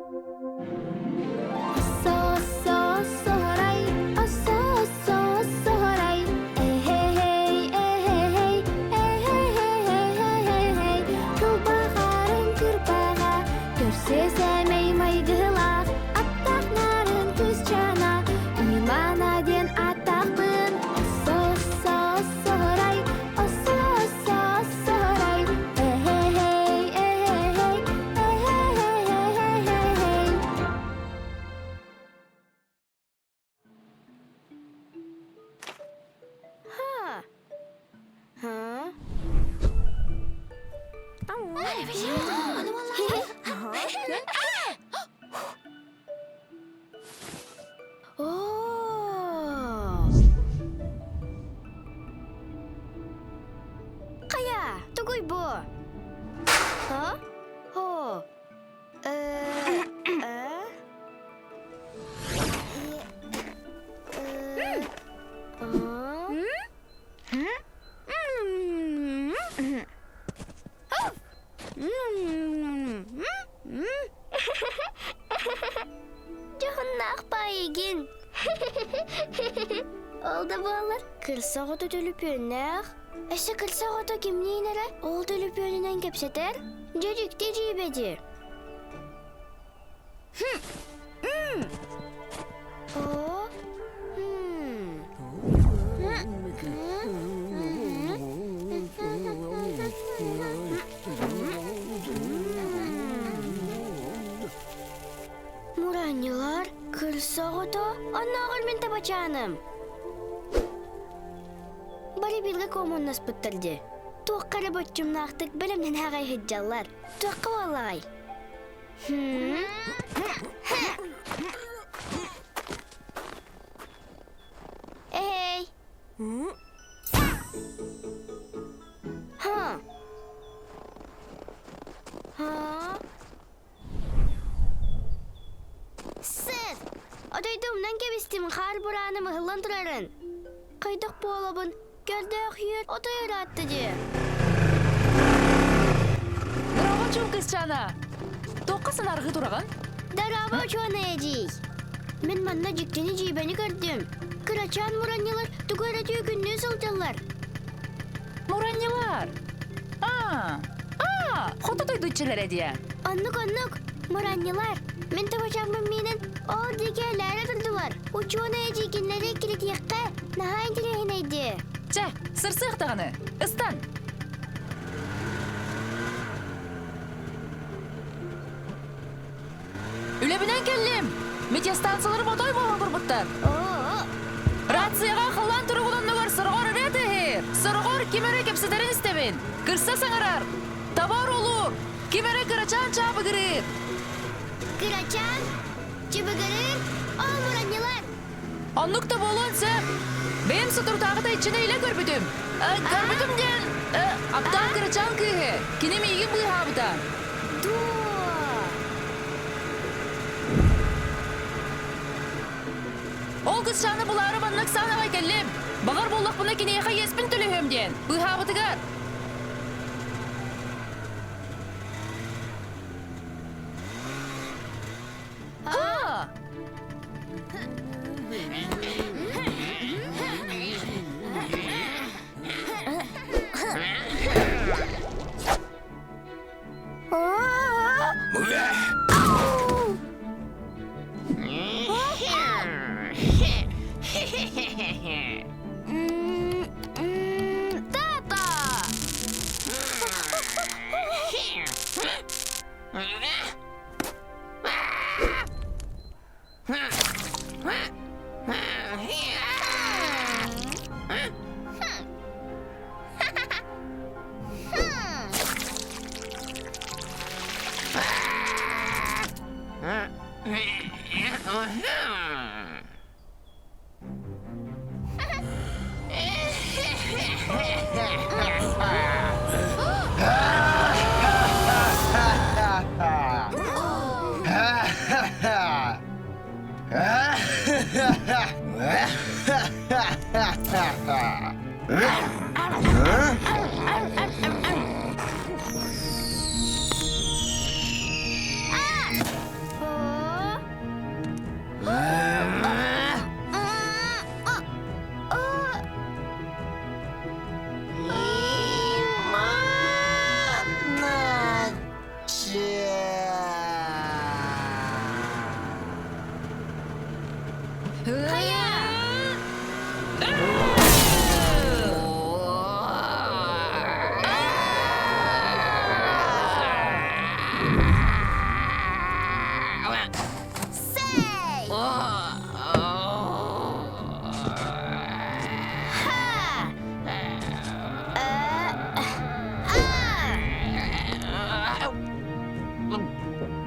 Оссо-оссо-оссоһорай, оссо-оссо-оссоһорай, эһэ-һэй, эһэ-һэй, эһэ-һэй-һэй-һэй-һэй, кылбаҕарын кырбаҕа, көрсө сэмэй майгылаах, аттаах нарын кыысчаана, Имана диэн ааттаахпын, оссо-оссо-оссоһорай, оссо-оссо-оссоһорай, эһэ-һэй, эһэ-һэй, эһэ-һэй-һэй-һэй-һэй. Ха. Ха. Оо! Хайа, тугуй бу? Ха? Хо. Э, э? Э, а? Дьоһуннаах баайыгын. Ол да буоллар, кырса оҕото төлөпүөннээх. Өссө кырса оҕото кимниин эрэ ол төлөпүөнүнэн кэпсэтэр. Дьэ дьикти дьиибэ дии. О, Муранньылар, кырса оҕото, оннооҕор мин табачааным. Бары бииргэ куомуннаспыттар дии. Туохха эрэ боччумнаахтык бэлэмнэнэ аҕай сылдьаллар. Туохха буоллаҕай? Эй! Ха! Ха! Сыт! Отойдумнан кэбистим хаар бурааным ыһыллан турарын. Хайдах буолабын? Көрдөөх үөр отой ыраатта дии. Дорообо, чуум кысчаана! Туохха санаарҕыы тураҕын? Дорообо, учуонай эдьиий! Мин манна дьиктини-дьиибэни көрдүм. Кырачаан муранньылар тугу эрэ түөкүннүү сылдьаллар. Муранньылар! Аа! Аа! Хоту дойду иччилэрэ диэ. Оннук-оннук! Муранньылар! Мин табачааммын миинэн ол диэки элээрэ турдулар. Учуонай эдьиий кинилэри эккирэтиэххэ, наһаа интэриэһинэй дии. Чэ, сырсыах даҕаны. Ыстан! Үлэбинэн кэллим! Метеостанцияларым отой буолан турбуттар. Рацияҕа халлаан туругун оннугар сороҕор ырыа тыаһыыр, сороҕор ким эрэ кэпсэтэрин истэбин. Кырса саҥарар, табаар олуур, ким эрэ кырачаан чаабыгырыыр. Кырачаан? Чыбыгырыыр? Оо, муранньылар! Оннук да буолуон сөп. Бэйэм соторутааҕыта иччини илэ көрбүтүм. Көрбүтүм диэн, аптаах кырачаан кыыһы. Кини миигин быыһаабыта. Дуо? Ол кысчааны булаары маннык саан аҕай кэллим. Баҕар буоллахпына киниэхэ иэспин төлөһүөм диэн. Быыһаабытыгар. Ха! Тата! Хайа! Сэй! Ха! А!